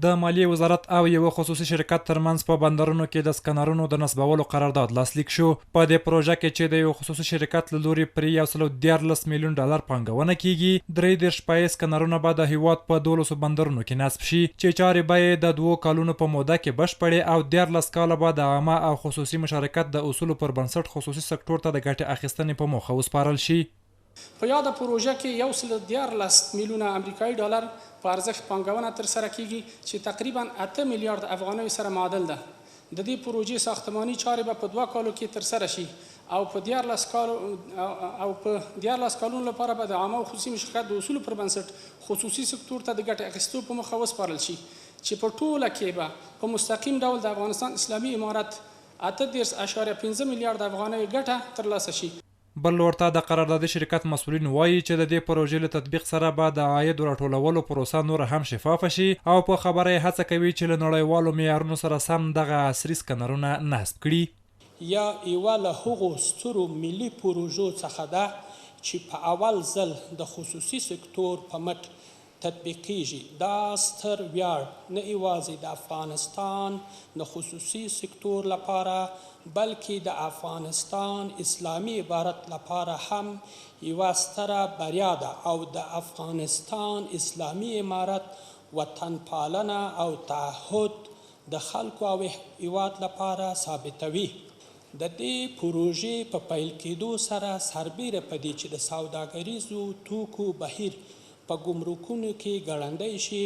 د مالیې وزارت او یوه خصوصي شرکت ترمنځ په بندرونو کې د سکنرونو د نصبولو قرارداد لاسلیک شو. په دې پروژه کې چې د یوه خصوصي شرکت له لوري پرې 113 میلیون ډالر پانګونه کیږي، 33 پایې سکنرونه به د هیواد په 12 بندرونو کې نصب شي، چې چارې به یې د 2 کالونو په موده کې بشپړې او 13 کاله به د عامه او خصوصي مشارکت د اصولو پر بنسټ خصوصي سکتور ته د ګټې اخیستنې په موخه وسپارل شي. په یاده پروژه کې 113 میلیونه امریکایي ډالر په ارزښت پانګونه ترسره کیږي، چې تقریبا 8 میلیارد افغانیو سره معادل ده. د دې پروژې ساختماني چارې به په 2 کالو کې ترسره شي او په 13 کالونو لپاره به د عامه او خصوصي مشارکت د اصولو پر بنسټ خصوصي سکتور ته د ګټې اخیستو په موخه وسپارل شي، چې په ټوله کې به په مستقیم ډول د افغانستان اسلامي امارت 38.5 میلیارد افغانیو ګټه ترلاسه شي. بل لور ته د قراردادي شرکت مسؤلین وایي چې د دې پروژې له تطبیق سره به د عاید راټولولو پروسه نوره هم شفافه شي او په خبره یې هڅه کوي چې له نړیوالو معیارونو سره سم دغه عصري سکنرونه نصب کړي. یا یوه له هغو سترو ملي پروژو څخه ده چې په اول ځل د خصوصي سکتور په مټ تطبیقیږي. دا ستر ویاړ نه یوازې د افغانستان د خصوصي سکتور لپاره، بلکې د افغانستان اسلامي امارت لپاره هم یوه ستره بریا ده او د افغانستان اسلامي امارت وطنپالنه او تعهد د خلکو او هیواد لپاره ثابتوي. د دې پروژې په پیل کېدو سره سربېره په دې چې د سوداګریزو توکو بهیر په ګمرکونو کې ګړندی شي،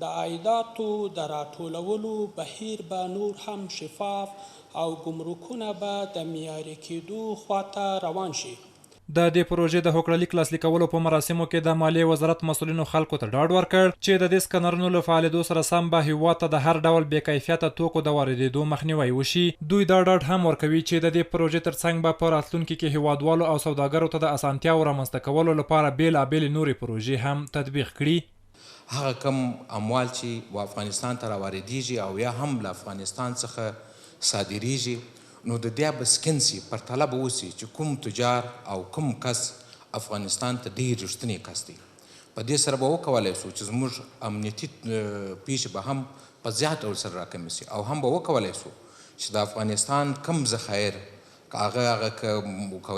د عایداتو د راټولولو بهیر به نور هم شفاف او ګمرکونه به د معیاري کېدو خواته روان شي. د دې پروژې د هوکړه لیک لاسلیکولو په مراسمو کې د مالیې وزارت مسؤلینو خلکو ته ډاډ ورکړ چې د دې سکنرونو له فعالېدو سره سم به هیواد ته د هر ډول بې کیفیته توکو د واردېدو مخنیوی وشي. دوی دا ډاډ هم ورکوي چې د دې پروژې ترڅنګ به په راتلونکي کې هیوادوالو او سوداګرو ته د اسانتیاوو رامنځته کولو لپاره بېلابېلې نورې پروژې هم تطبیق کړي. هغه کم اموال چې و افغانستان ته راواردېږي او یا هم له افغانستان څخه صادرېږي، نو د دې به سکن سي، پرتله به وسي چې کوم تجار او کوم کس افغانستان ته ډېر رښتینی کس دی. په دې سره به وکولای سو چې زموږ امنیتي پیښې به هم په زیات ډول سره راکمې سي او هم به وکولای سو چې د افغانستان کم ذخایر که هغه که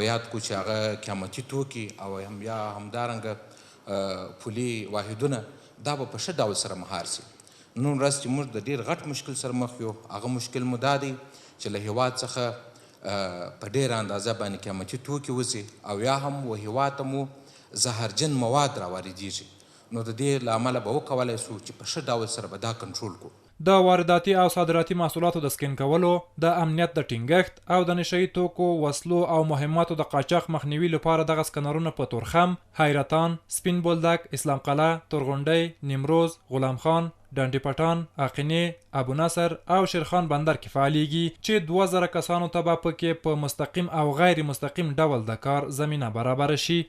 یاد کړو چې هغه قیمتي توکي او هم یا همدارنګه پولي واحدونه، دا به په ښه ډول سره مهار سي. نن ورځ چې موږ د ډېر غټ مشکل سره مخ یو، هغه مشکل مو دا دی چې له هیواد څخه په ډېره اندازه باندې قیمتي توکي وځي او یا هم و هیواد ته مو زهرجن مواد راواردېږي، نو د دې له امله به وکولای سو چې په ښه ډول سره به دا کنټرول کړو. د وارداتي او صادراتي محصولاتو د سکن کولو، د امنیت د ټینګښت او د نشه یي توکو، وسلو او مهماتو د قاچاق مخنیوي لپاره دغه سکنرونه په تورخم، حیرتان، سپین بولدک، اسلام قلعه، تورغونډۍ، نیمروز، غلام خان، ډنډ پټان، آقینې، ابو نصر او شیرخان بندر کې فعالیږي، چې 2000 کسانو ته به پکې په مستقیم او غیر مستقیم ډول د کار زمینه برابره شي.